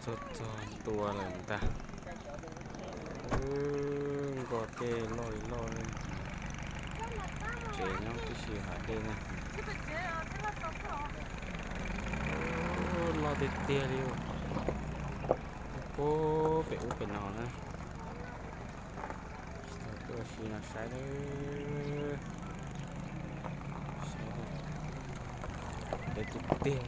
Txog txog ntua lawm ntag. Nkoj tej loj li loj li. Tsev nyob tib si hav dej na. Loj tiag tiag li. Puag pem ub pem no na. Tuaj si no saib, saib deb tiag tiag.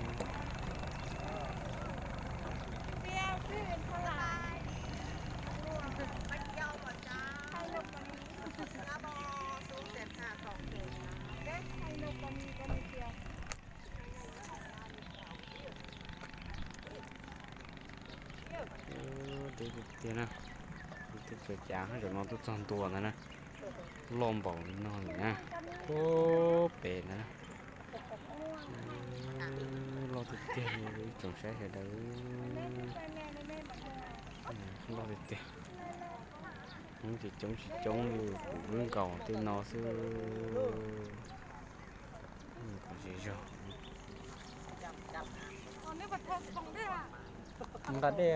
Deb tiag tiag na. Tej cov cav hab zaum no tuaj txog ntua ntawd na. Loj npaum li no lawm na. Puag pem ntawd na. Loj tiag tiag li, ib tsoom saib sawv daws. Loj tiag tiag. Hmoob ces coob tsis coob li, kuv wb nkaus tej no xwb. Kom zej zog. Nqa dej,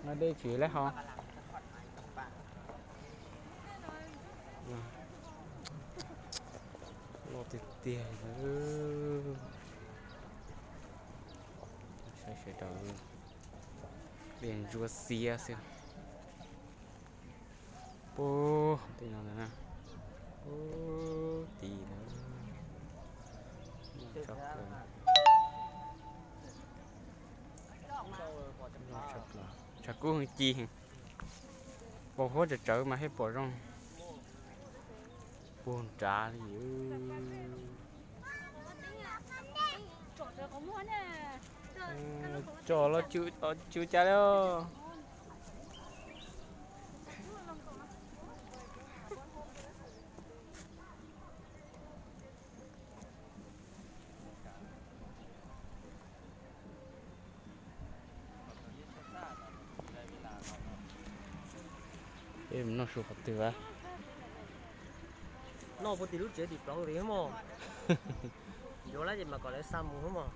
nqa dej tsis lab hau. Loj tiag tiag. Saib sawv daws, dej ntsuab xiab xwb. Puag tej no ntag na. Puag tid na. Tshaj plaws. Tshaj plaws, tshav kub heev ci heev. Pos huab tsawv tsawv mas thiaj pom zoo. Puag nrad li. Tso los tsw cas li. Peb mus noj su qhov twg a? Noj puag tim lub tsev tim plaws li mog. Yuav lawm ces mas kom lawv xa mus mog.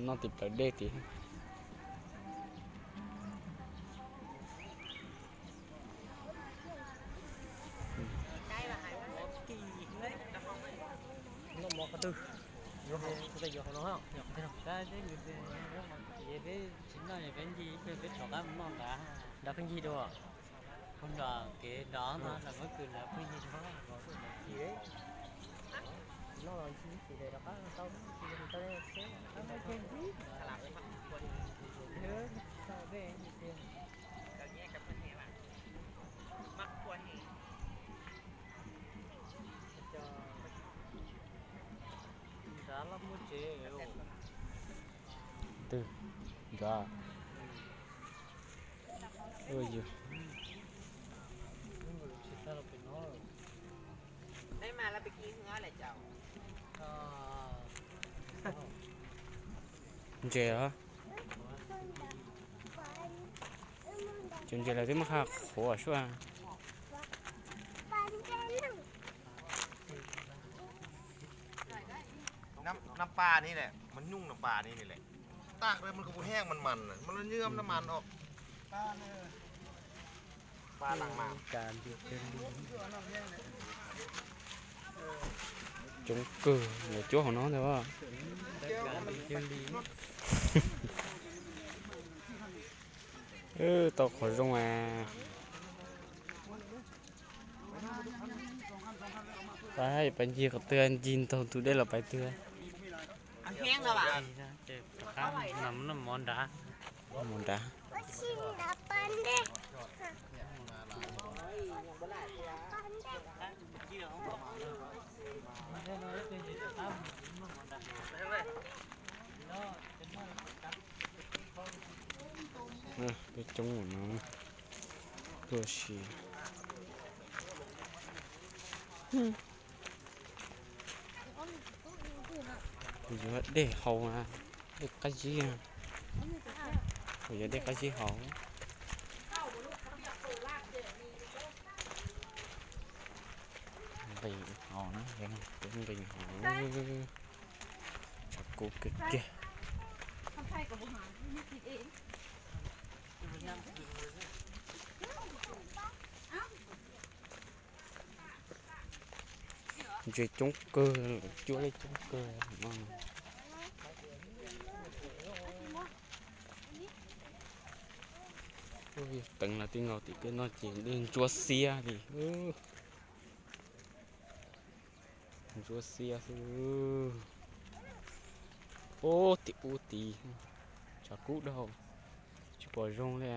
Noj tim plaws dej tid. Noj mov qhov twg? Yuav hauv no. Peb tsis noj, peb ncig, peb rov qab mus noj nrad. Nrad pheej ncig dua. Hu nrad kev nrad no, nrad muab kws nrad pheej ncig dua. Noj los ncig ces rov qab tau, tau seb. Nrad loj muaj tsev. Twg? Nrad. Ua yus. Ntses os. Cov ntses lawv twb muab qhab qhuav suab. Nab pas ni lawm, mas nyuj nab pas ni lawm. Tag rau mas kuv hu heej mas mas, mas lub nyuam nab mas os. Pas las mas. Coob kawg, yuav cuab hauv no ntag. Tau qhov zoo as. Pab ncig qhov twg ncig ntaug tus dej los pais twg. Mov nrad. Peb coob no tuaj si. Yuav dej haus, dej qab zib. Yuav dej qab zib haus. Nqis haus na, peb nqis haus. Tshav kub kiag kiag. Ntses coob kawg, cuab lej coob kawg no. Teev los tij nkaus tim tej no ces dej ntsuab xiab li. Ntsuab xiab xwb. Ub, tim ub tid, tshav kub dhau, tsis pom zoo li.